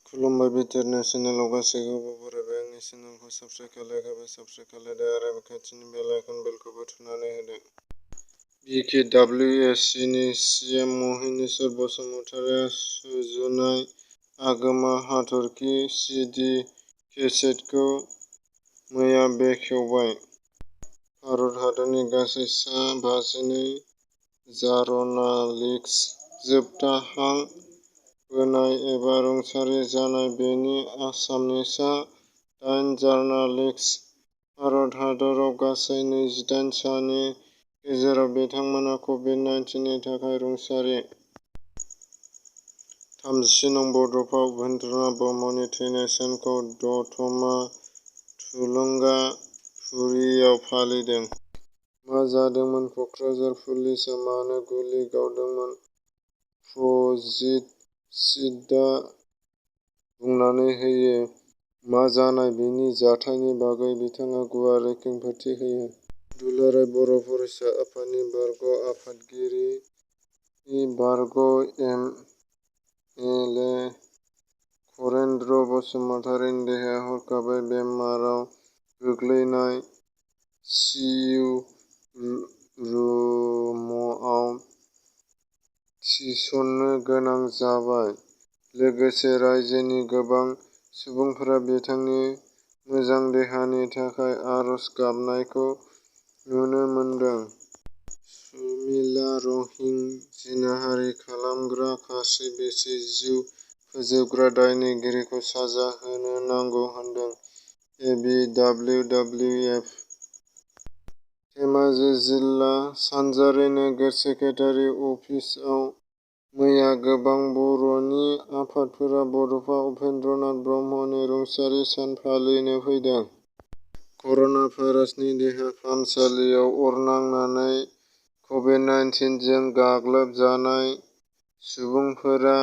खुलुमबाय बिटिआर चेनेलाव गासैखौबो बरायबाय। आंनि चेनेलखौ साबस्क्राइब खालायाखैबा साबस्क्राइब खालायदो आरो खाथिनि बेल आइकन बेलखौबो थुनानै होदो। बिकेडब्लिउएसि सिएम महिनीश्वर बसुमतारीआ सुजुनाय आगोमा हाथरखि सिडि केसेटखौ मैया बेखेवबाय। भारत हादरनि गासै सा 52 जार्नालिस्टस जोबथा हां बोनाय एबा रुंसारि जानाय बेनि आसामनि सा 8 जार्नालिस्टस। भारत हादराव गासै 28 सानि गेजेराव बिथांमोना कभिड-19 नि थाखाय रुंसारि। 30 नं बड'फा उपेन्द्रनाथ ब्रह्मनि थैनाय सानखौ दतमा थुलुंगाफुरियाव फालिदों। मा जादोंमोन? कक्राझार पुलिसआ मानो गुलि गावदोंमोन? प्रजित सिंहआ बुंनानै होयो मा जानाय बेनि जाथायनि बागै बिथाङा गुवारै खेंफोरथि होयो। दुलाराय बर' फरायसा आफादनि बारग' आफादगिरि बारग' एम एल ए खरेन्द्र बसुमतारीनि देहाया हरखाबै बेमाराव गोग्लैनाय सि इउ रुमाव थिसननो गोनां जाबाय। लोगोसे रायजोनि गोबां सुबुंफोरा बिथांनि मोजां देहानि थाखाय आरज गाबनायखौ नुनो मोनदों। सुमिला रहिं जिनाहारि खालामग्रा खास्रि बिसि जिउ फोजोबग्रा दायनिगिरिखौ साजा होनो नांगौ होनदों ए बि डब्लिउ डब्लिउ एफ। धेमाजि जिल्ला सानजारि नोगोर सेक्रेटारि अफिसआव मैया गोबां बर'नि आफादफोरा बड'फा उपेन्द्रनाथ ब्रह्मनि रुंसारि सान फालिनो फैदों। कर'ना भाइरासनि देहा फाहामसालियाव अर नांनानै कभिड-19 जों गाग्लोबजानाय सुबुंफोरा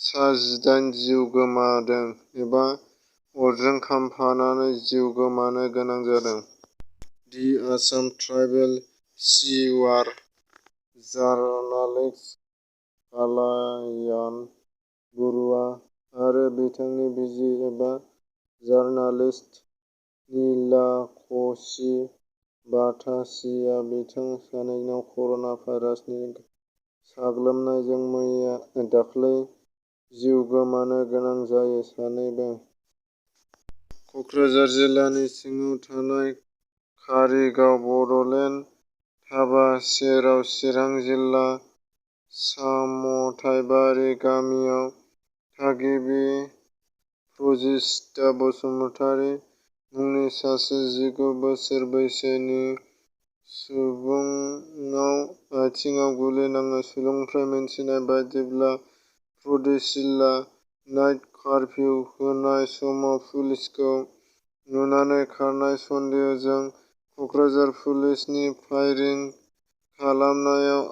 सा 18 जिउ गोमादों एबा अरजों खामफानानै जिउ गोमानो गोनां जादों। दि आसाम ट्राइबेल चिइवार जार्नालिस्ट कालायान बरुवा आरो बिथांनि बिसि एबा जार्नालिस्ट नीलाक्षी बाथासीआ बिथां सानैनाव कर'ना भाइरासनि साग्लोबनायजों दाख्लै जिउ गोमानो गोनां जायो। सानैबो कक्राझार जिल्लानि सिङाव थानाय कारिगाव बड'लेण्ड टाबा सेराव चिरां जिल्ला सामथाइबारि गामियाव थागिबि प्रजिता बसुमतारी मुंनि सासे 19 बोसोर बैसोनि सुबुंनाव आथिंआव गुलि नाङो। सुलुंनिफ्राय मिथिनाय बायदिब्ला प्रजितआ नाइट कारफिउ होनाय समाव पुलिसखौ नुनानै खारनाय सन्देहजों कक्राझार पुलिसनि फायरिं खालामनायाव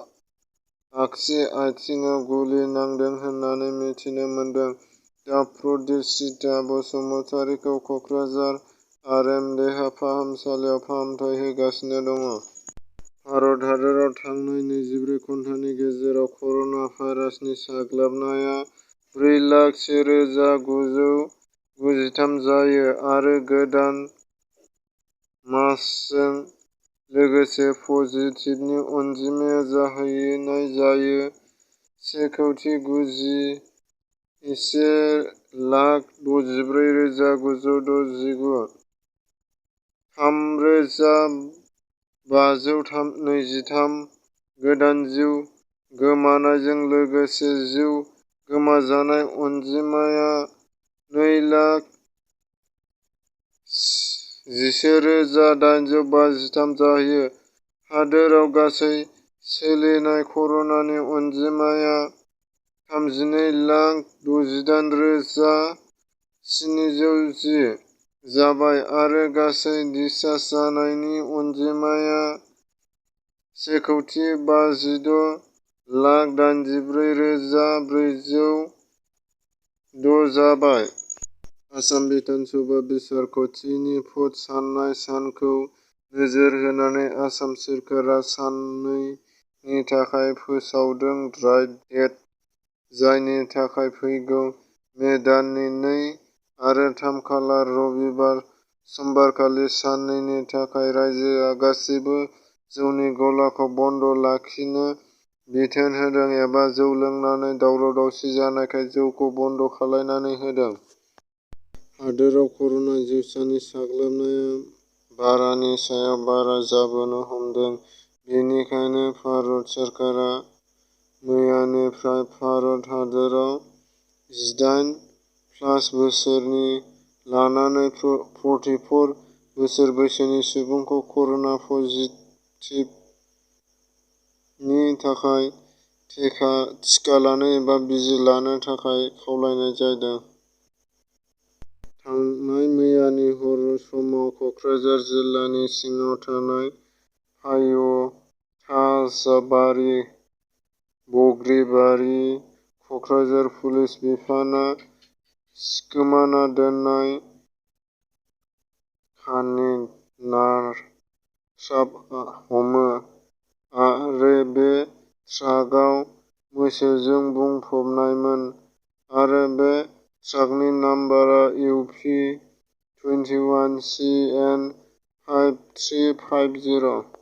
आगसि आथिंआव गुलि नांदों होननानै मिथिनो मोनदों। दा प्रजिता बसुमतारीखौ कक्राझार आर एम देहा फाहामसालियाव फाहामथाय होगासिनो दङ। भारत हादराव थांनाय 24 घन्टानि गेजेराव कर'ना भाइरासनि साग्लोबनाया 4,01,993 जायो आरो गोदान मासजों लोगोसे पजिटिभनि अनजिमाया जाहैनाय जायो 1,64,969। 3,523 गोदान जिउ गोमानायजों लोगोसे जिउ गोमाजानाय अनजिमाया 2,11,853 जायो। हादोराव गासै सोलिनाय कर'नानि अनजिमाया 32,68,710 जाबाय आरो गासै डिस्चार्ज जानायनि अनजिमाया 1,56,84,406 जाबाय। आसाम बिधान सभा बिसायख'थिनि भट साननाय सानखौ नोजोर होनानै आसाम सोरखारा साननैनि थाखाय फोसावदों ड्राइ डेट, जायनि थाखाय फैगौ मे दाननि 2 आरो 3 खालार रबिबार समबारखालि साननैनि थाखाय रायजोआ गासैबो जौनि गलाखौ बन्द लाखिनो बिथोन होदों एबा जौ लोंनानै दावराव-दावसि जानायखाय जौखौ बन्द खालामनानै होदों। हादोराव कर'ना जिउसानि साग्लोबनाया बारानि सायाव बारा जाबोनो हमदों। बेनिखायनो भारत सोरखारा मैयानिफ्राय भारत हादोराव 18+ बोसोरनि लानानै 44 बोसोर बैसोनि सुबुंखौ कर'ना पजिटिभनि थाखाय टिका लानो एबा बिजि लानो थाखाय खावलायनाय जादों। थांनाय मैयानि हर समाव कक्राझार जिल्लानि सिङाव थानाय फायथाजाबारि, बग्रिबारि, कक्राझार पुलिस बिफानआ सिखोमाना दोननाय खानि ट्राक हमो आरो बे ट्राकआव मैसोजों बुंफबनायमोन आरो बे ट्राकनि नाम्बारआ UP 21CN 5350।